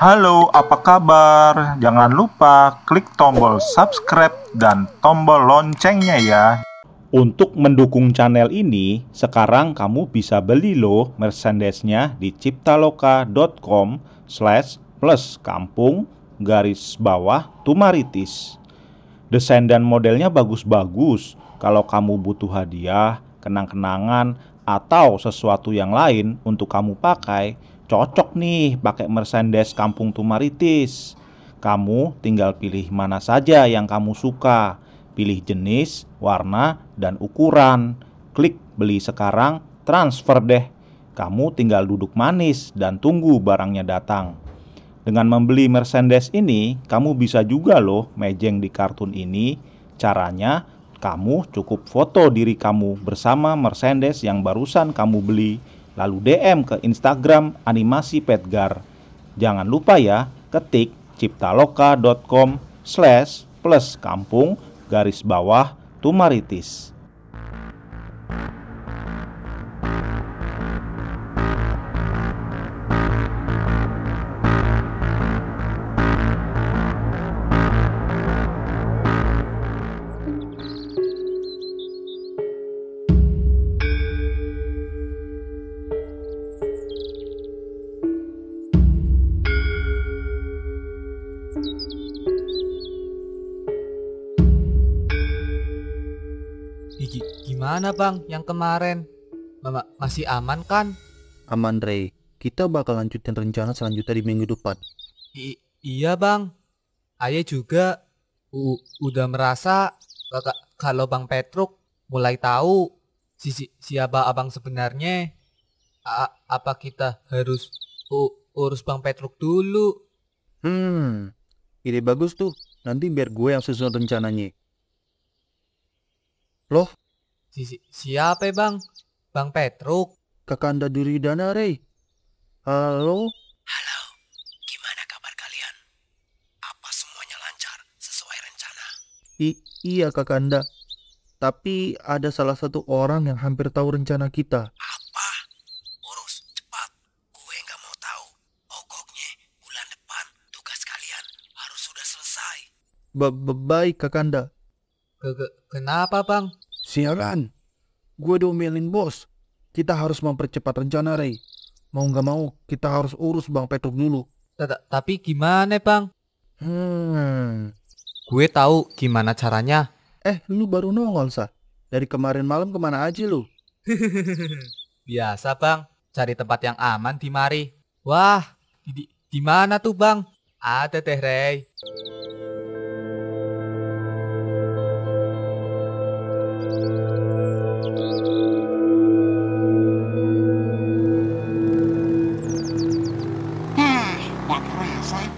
Halo, apa kabar? Jangan lupa klik tombol subscribe dan tombol loncengnya ya. Untuk mendukung channel ini, sekarang kamu bisa beli loh merchandise-nya di ciptaloka.com/plus-kampung-tumaritis. Desain dan modelnya bagus-bagus. Kalau kamu butuh hadiah, kenang-kenangan, atau sesuatu yang lain untuk kamu pakai, cocok nih pakai merchandise Kampung Tumaritis. Kamu tinggal pilih mana saja yang kamu suka. Pilih jenis, warna, dan ukuran. Klik beli sekarang, transfer deh. Kamu tinggal duduk manis dan tunggu barangnya datang. Dengan membeli merchandise ini, kamu bisa juga loh mejeng di kartun ini. Caranya, kamu cukup foto diri kamu bersama merchandise yang barusan kamu beli, lalu DM ke Instagram Animasi Petgar. Jangan lupa ya, ketik ciptaloka.com/plus-kampung-tumaritis. Gimana bang yang kemarin? Masih aman kan? Aman, Rey. Kita bakal lanjutin rencana selanjutnya di minggu depan. Iya bang. Ayah juga udah merasa kalau Bang Petruk mulai tahu siapa abang sebenarnya. Apa kita harus urus Bang Petruk dulu? Ide bagus tuh. Nanti biar gue yang susun rencananya. Loh, siapa bang? Bang Petruk? Kakanda Duryudana, Rey. Halo? Halo, gimana kabar kalian? Apa semuanya lancar sesuai rencana? Iya, Kakanda. Tapi ada salah satu orang yang hampir tahu rencana kita. Apa? Urus cepat. Gue nggak mau tahu. Pokoknya bulan depan tugas kalian harus sudah selesai. Baik, Kakanda. Kenapa bang? Siaran. Gue domelin bos. Kita harus mempercepat rencana, Rey. Mau nggak mau, kita harus urus Bang Petruk dulu. Tapi gimana bang? Gue tahu gimana caranya. Lu baru nongol, Sah. Dari kemarin malam kemana aja lu? Biasa bang, cari tempat yang aman di mari. Wah, di mana tuh bang? Ada teh Rey.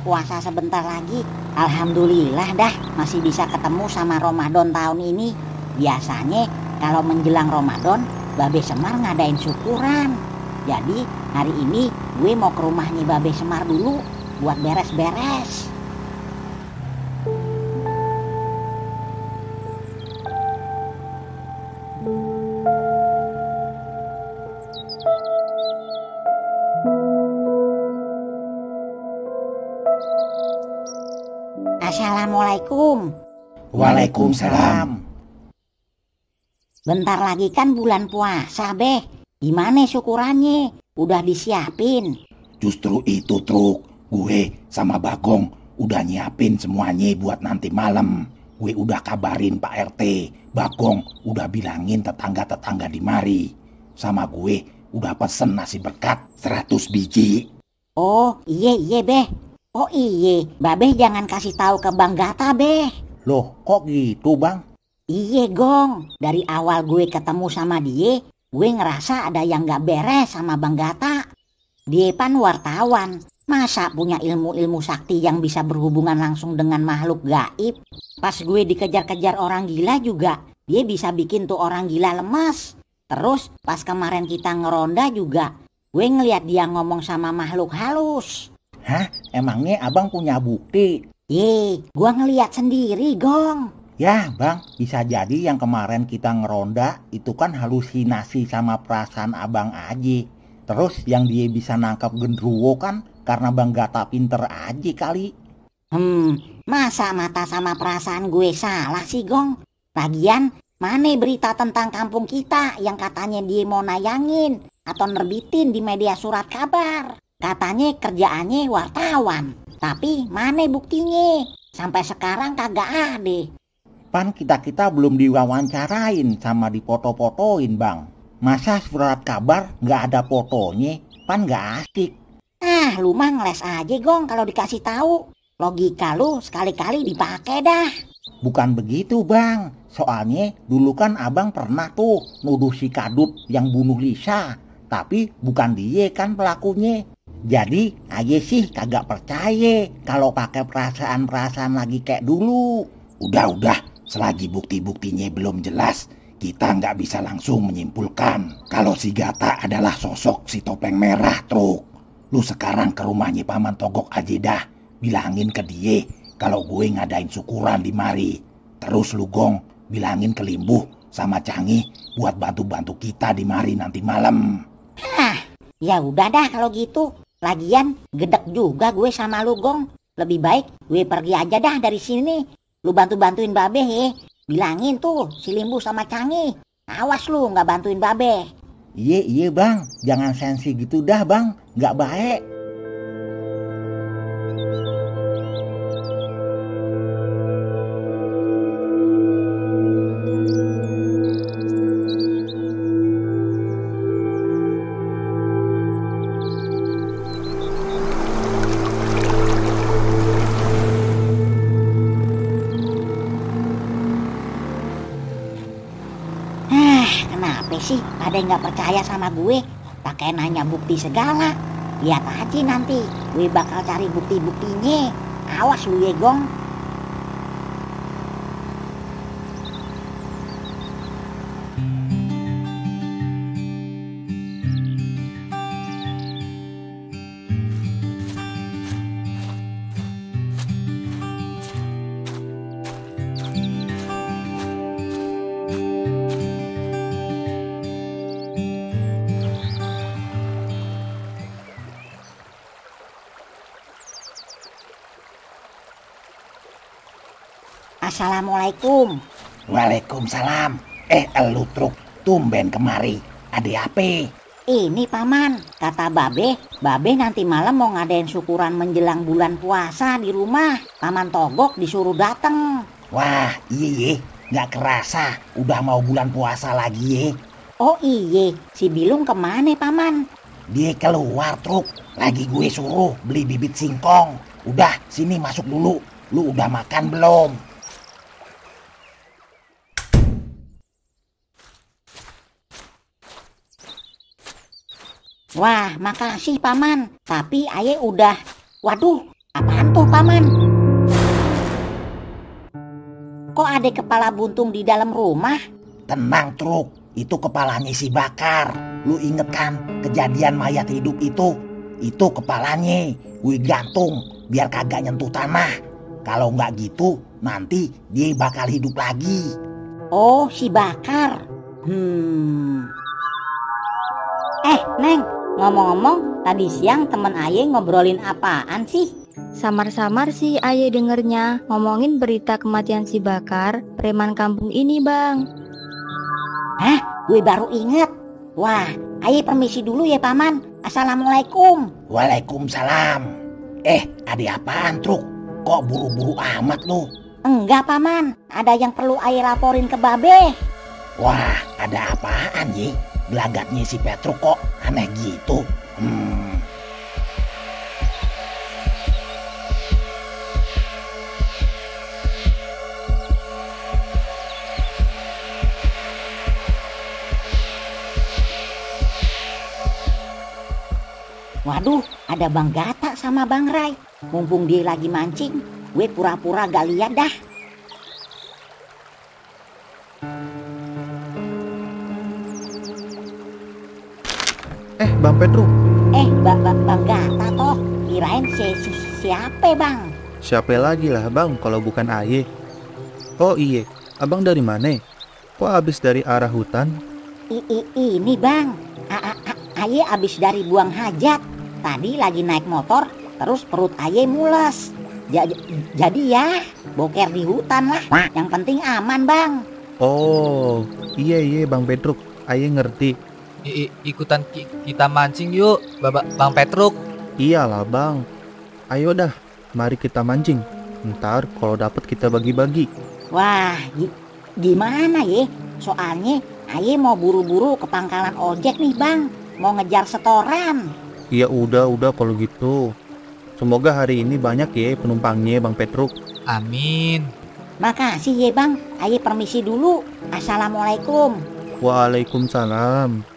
Puasa sebentar lagi. Alhamdulillah dah masih bisa ketemu sama Ramadan tahun ini. Biasanya kalau menjelang Ramadan Babe Semar ngadain syukuran. Jadi hari ini gue mau ke rumahnya Babe Semar dulu buat beres-beres. Assalamualaikum. Waalaikumsalam. Bentar lagi kan bulan puasa, Beh. Gimana syukurannya? Udah disiapin? Justru itu, Truk. Gue sama Bagong udah nyiapin semuanya buat nanti malam. Gue udah kabarin Pak RT. Bagong udah bilangin tetangga-tetangga di mari. Sama gue udah pesen nasi berkat 100 biji. Oh, iya, Beh. Oh iya, Babe jangan kasih tahu ke Bang Gata, Beh. Loh, kok gitu, Bang? Iya, Gong. Dari awal gue ketemu sama dia, gue ngerasa ada yang gak beres sama Bang Gata. Dia kan wartawan. Masa punya ilmu-ilmu sakti yang bisa berhubungan langsung dengan makhluk gaib? Pas gue dikejar-kejar orang gila juga, dia bisa bikin tuh orang gila lemas. Terus pas kemarin kita ngeronda juga, gue ngeliat dia ngomong sama makhluk halus. Hah? Emangnya abang punya bukti? Gua ngeliat sendiri, Gong. Ya, Bang. Bisa jadi yang kemarin kita ngeronda itu kan halusinasi sama perasaan abang aja. Terus yang dia bisa nangkap genderuwo kan karena Bang Gata pinter aja kali. Masa mata sama perasaan gue salah sih, Gong? Lagian, mana berita tentang kampung kita yang katanya dia mau nayangin atau nerbitin di media surat kabar? Katanya kerjaannya wartawan, tapi mana buktinya? Sampai sekarang kagak ada. Pan kita belum diwawancarain sama dipoto-fotoin, Bang. Masa surat kabar nggak ada fotonya? Pan nggak asik. Lu mah ngeles aja, Gong, kalau dikasih tahu. Logika lu sekali-kali dipakai dah. Bukan begitu, Bang. Soalnya dulu kan abang pernah tuh nuduh si Kadut yang bunuh Lisa. Tapi bukan dia kan pelakunya. Jadi aja sih kagak percaya kalau pakai perasaan-perasaan lagi kayak dulu. Udah, selagi bukti-buktinya belum jelas, kita nggak bisa langsung menyimpulkan kalau si Gata adalah sosok si topeng merah, Truk. Lu sekarang ke rumahnya Paman Togok aja dah. Bilangin ke dia kalau gue ngadain syukuran di mari. Terus lu, Gong, bilangin ke Limbuh sama Canggih buat bantu-bantu kita di mari nanti malam. Ya udah dah kalau gitu. Lagian gedek juga gue sama lu, Gong. Lebih baik gue pergi aja dah dari sini. Lu bantu-bantuin Babe ya. Bilangin tuh si Limbuh sama Canggih. Awas lu nggak bantuin Babe. Iya Bang, jangan sensi gitu dah Bang, nggak baik. Kenapa sih ada yang nggak percaya sama gue? Pakai nanya bukti segala. Lihat aja nanti, gue bakal cari bukti-buktinya. Awas lu ya, Gong. Assalamualaikum. Waalaikumsalam. Elu Truk, tumben kemari. Ada apa? Ini Paman, kata Babe nanti malam mau ngadain syukuran menjelang bulan puasa di rumah. Paman Togok disuruh dateng. Wah, iya, nggak kerasa udah mau bulan puasa lagi ya. Oh iya, si Bilung kemana Paman? Dia keluar, Truk. Lagi gue suruh beli bibit singkong. Udah, sini masuk dulu. Lu udah makan belum? Wah, makasih Paman. Tapi aye udah. Waduh, apaan tuh Paman? Kok ada kepala buntung di dalam rumah? Tenang, Truk. Itu kepalanya si Bakar. Lu inget kan kejadian mayat hidup itu? Itu kepalanya. Gue gantung biar kagak nyentuh tanah. Kalau nggak gitu, nanti dia bakal hidup lagi. Oh, si Bakar. Neng, ngomong-ngomong, tadi siang temen Aye ngobrolin apaan sih? Samar-samar sih Aye dengernya ngomongin berita kematian si Bakar, preman kampung ini, Bang. Gue baru inget. Wah, Aye permisi dulu ya Paman. Assalamualaikum. Waalaikumsalam. Ada apaan, Truk? Kok buru-buru amat lu? Enggak Paman, ada yang perlu Aye laporin ke Babe. Wah, ada apaan ye? Gelagatnya si Petruk kok aneh gitu. Waduh, ada Bang Gata sama Bang Rai. Mumpung dia lagi mancing, gue pura-pura gak lihat dah. Bang Petruk. Bang Gata toh. Kirain siapa Bang? Siapa lagi lah Bang kalau bukan Aye. Oh iya, Abang dari mana? Kok habis dari arah hutan? Ini Bang, Aye abis dari buang hajat. Tadi lagi naik motor, terus perut aye mules. Jadi ya, boker di hutan lah. Yang penting aman, Bang. Oh, iya Bang Petruk, aye ngerti. Ikutan kita mancing yuk, Bang Petruk. Iyalah Bang. Ayo dah, mari kita mancing. Ntar kalau dapat kita bagi-bagi. Wah, gimana ya? Soalnya aye mau buru-buru ke pangkalan ojek nih, Bang. Mau ngejar setoran. Ya udah kalau gitu. Semoga hari ini banyak ya penumpangnya Bang Petruk. Amin. Makasih ya, Bang. Aye permisi dulu. Assalamualaikum. Waalaikumsalam.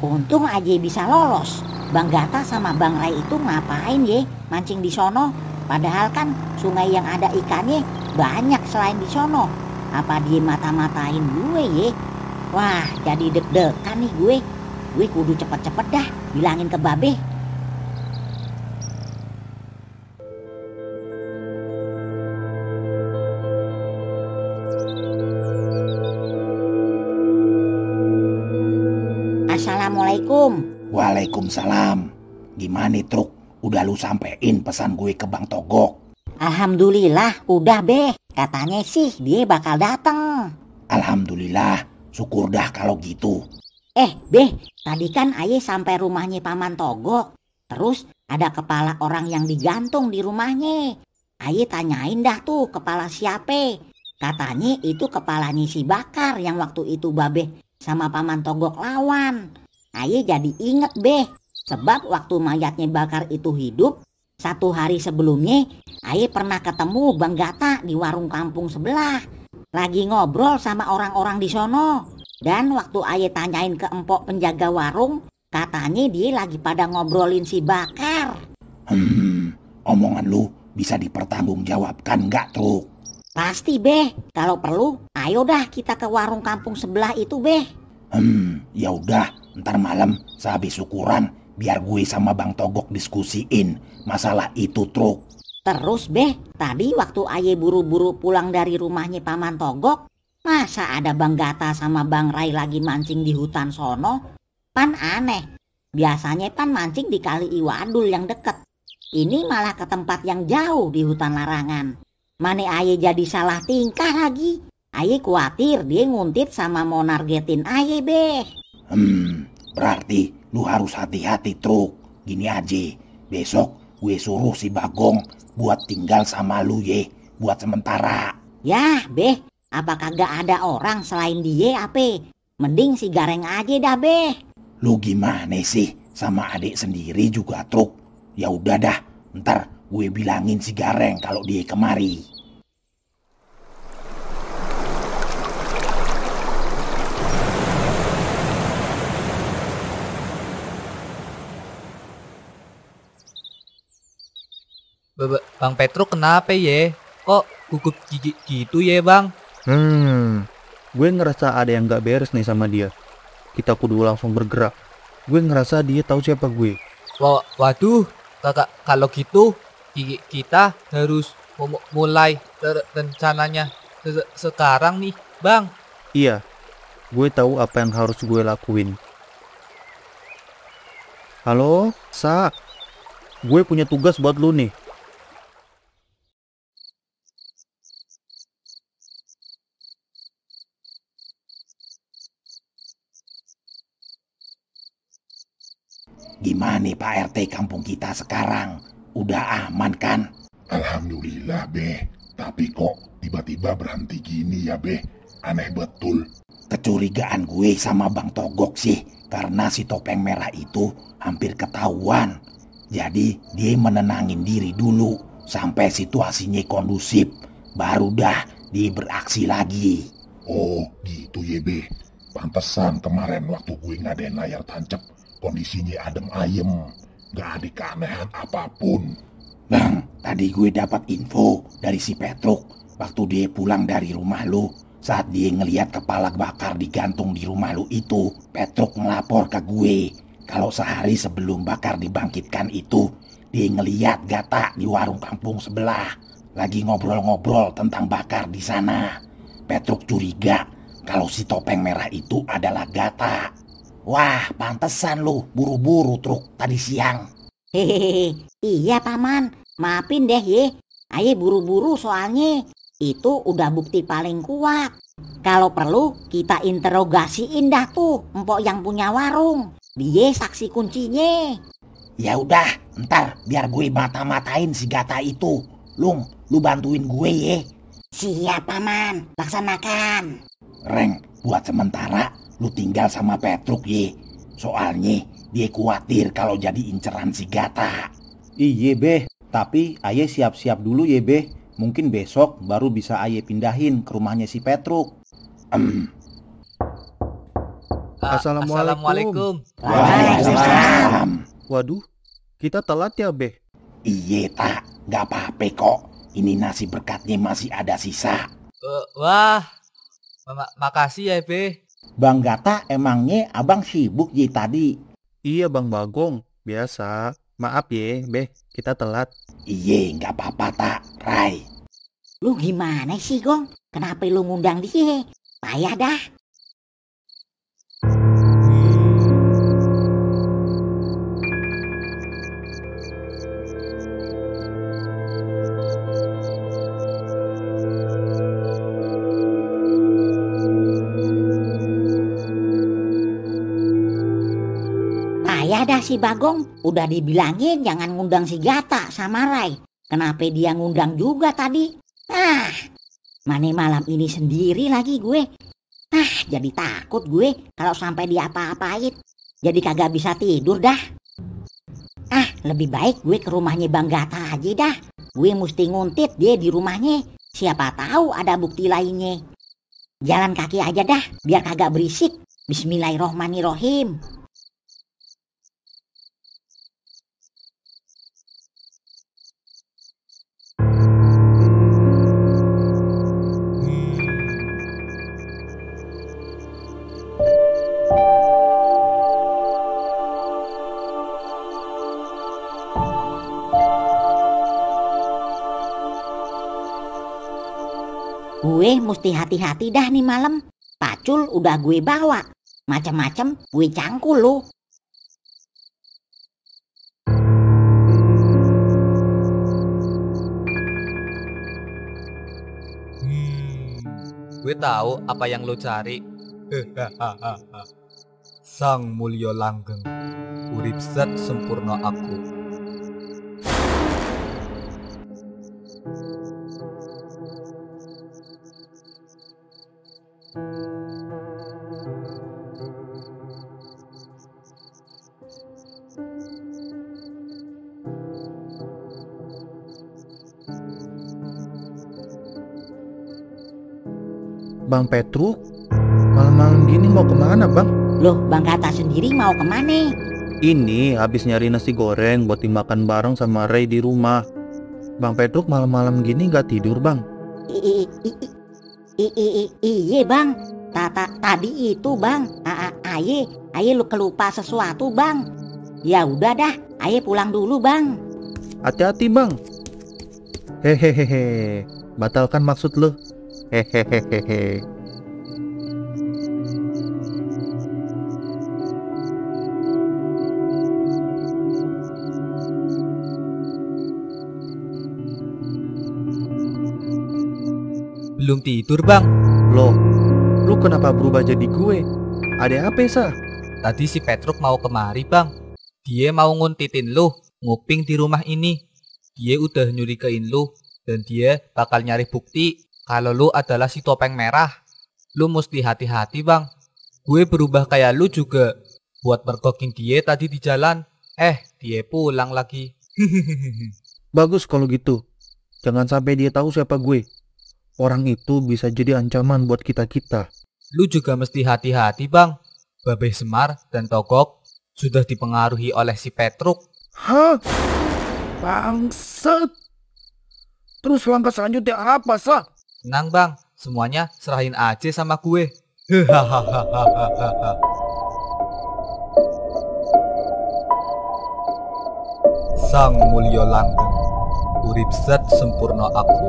Untung aja bisa lolos. Bang Gata sama Bang Rai itu ngapain ya mancing di sono? Padahal kan sungai yang ada ikannya banyak selain di sono. Apa dia mata-matain gue ya? Wah, jadi deg-degan nih gue. Gue kudu cepet-cepet dah bilangin ke Babe. Assalamualaikum. Waalaikumsalam. Gimana Truk? Udah lu sampein pesan gue ke Bang Togok? Alhamdulillah udah Beh. Katanya sih dia bakal dateng. Alhamdulillah, syukur dah kalau gitu. Beh, tadi kan aye sampai rumahnya Paman Togok. Terus ada kepala orang yang digantung di rumahnya. Aye tanyain dah tuh kepala siapa. Katanya itu kepalanya si Bakar yang waktu itu Babe sama Paman Togok lawan. Aye jadi inget Beh, sebab waktu mayatnya Bakar itu hidup, 1 hari sebelumnya aye pernah ketemu Bang Gata di warung kampung sebelah. Lagi ngobrol sama orang-orang di sono. Dan waktu aye tanyain ke empok penjaga warung, katanya dia lagi pada ngobrolin si Bakar. Omongan lu bisa dipertanggungjawabkan nggak Truk? Pasti Beh, kalau perlu ayo dah kita ke warung kampung sebelah itu Beh. Ya udah, ntar malam sehabis syukuran biar gue sama Bang Togok diskusiin masalah itu Truk. Terus Beh, tadi waktu aye buru-buru pulang dari rumahnya Paman Togok, masa ada Bang Gata sama Bang Rai lagi mancing di hutan sono? Pan aneh, biasanya pan mancing di Kali Iwadul yang deket. Ini malah ke tempat yang jauh di hutan larangan. Mane aye jadi salah tingkah lagi. Aye khawatir dia nguntit sama mau nargetin aye Beh. Berarti lu harus hati-hati Truk. Gini aja, besok gue suruh si Bagong buat tinggal sama lu ye, buat sementara. Yah Beh, apa kagak ada orang selain dia apa? Mending si Gareng aja dah Beh. Lu gimana sih sama adik sendiri juga Truk? Ya udah dah, ntar gue bilangin si Gareng kalau dia kemari. Bang Petruk kenapa ye? Kok gugup gigi gitu ye Bang? Gue ngerasa ada yang gak beres nih sama dia. Kita kudu langsung bergerak. Gue ngerasa dia tahu siapa gue. Waduh, kalau gitu kita harus mulai rencananya sekarang nih Bang. Iya, gue tahu apa yang harus gue lakuin. Halo, Sa. Gue punya tugas buat lu nih. Gimana Pak RT kampung kita sekarang? Udah aman kan? Alhamdulillah Beh, tapi kok tiba-tiba berhenti gini ya Beh? Aneh betul. Kecurigaan gue sama Bang Togok sih, karena si topeng merah itu hampir ketahuan. Jadi dia menenangin diri dulu sampai situasinya kondusif, baru dah dia beraksi lagi. Oh gitu ya Beh, pantesan kemarin waktu gue ngadain layar tancap kondisinya adem ayem, gak ada keanehan apapun. Bang, tadi gue dapat info dari si Petruk waktu dia pulang dari rumah lu. Saat dia ngelihat kepala Bakar digantung di rumah lu itu, Petruk ngelapor ke gue. Kalau sehari sebelum Bakar dibangkitkan itu, dia ngeliat Gata di warung kampung sebelah. Lagi ngobrol-ngobrol tentang Bakar di sana. Petruk curiga kalau si topeng merah itu adalah Gata. Wah, pantesan lu buru-buru Truk tadi siang. Hehehe, iya paman, maafin deh ye. Aye buru-buru soalnya itu udah bukti paling kuat. Kalau perlu kita interogasiin dah tuh empok yang punya warung. Dia saksi kuncinya. Ya udah, ntar biar gue mata-matain si Gata itu. Lung, lu bantuin gue ye. Siap paman, laksanakan. Reng, buat sementara lu tinggal sama Petruk ye. Soalnya dia khawatir kalau jadi inceran si Gata. Iye beh, tapi aye siap-siap dulu ye beh. Mungkin besok baru bisa aye pindahin ke rumahnya si Petruk. Assalamualaikum. Waalaikumsalam. Waduh, kita telat ya, Beh? Iye tak, gak apa-apa kok. Ini nasi berkatnya masih ada sisa. Wah, makasih ya Be. Bang Gata, emangnya abang sibuk ye tadi? Iya, Bang Bagong. Biasa. Maaf ya, Beh. Kita telat. Iye, gak apa-apa tak, Rai. Lu gimana sih Gong? Kenapa lu ngundang dia? Payah dah. Payah dah si Bagong. Udah dibilangin jangan ngundang si Gata sama Rai. Kenapa dia ngundang juga tadi? Mana malam ini sendiri lagi gue. Jadi takut gue kalau sampai dia apa-apain. Jadi kagak bisa tidur dah. Lebih baik gue ke rumahnya Bang Gata aja dah. Gue mesti nguntit dia di rumahnya. Siapa tahu ada bukti lainnya. Jalan kaki aja dah, biar kagak berisik. Bismillahirrohmanirrohim. Gue mesti hati-hati dah nih malam. Pacul udah gue bawa. Macem-macem gue cangkul lu. Gue tahu apa yang lo cari. Sang Mulya Langgeng, urip zat sempurna aku. Bang Petruk, malam-malam gini mau kemana, Bang? Loh, Bang Gata sendiri mau kemana? Ini habis nyari nasi goreng buat dimakan bareng sama Ray di rumah. Bang Petruk malam-malam gini gak tidur, Bang? Iya Bang. Tadi itu Bang. Aye lu kelupa sesuatu Bang. Ya udah dah, aye pulang dulu Bang. Hati-hati, Bang. Hehehehe. Batalkan maksud lu. Hehehehe. Belum tidur Bang. Loh, lu kenapa berubah jadi gue? Ada apa sah? Tadi si Petruk mau kemari Bang. Dia mau nguntitin lu nguping di rumah ini. Dia udah nyurikain lu. Dan dia bakal nyari bukti kalau lu adalah si topeng merah. Lu mesti hati-hati Bang. Gue berubah kayak lu juga buat mergokin dia tadi di jalan. Dia pulang lagi. Bagus kalau gitu. Jangan sampai dia tahu siapa gue. Orang itu bisa jadi ancaman buat kita-kita. Lu juga mesti hati-hati Bang. Babeh Semar dan Togok sudah dipengaruhi oleh si Petruk. Hah? Bangsat. Terus langkah selanjutnya apa, Sah? Tenang Bang, semuanya serahin aja sama gue. Sang mulya langgeng, urip set sempurna aku.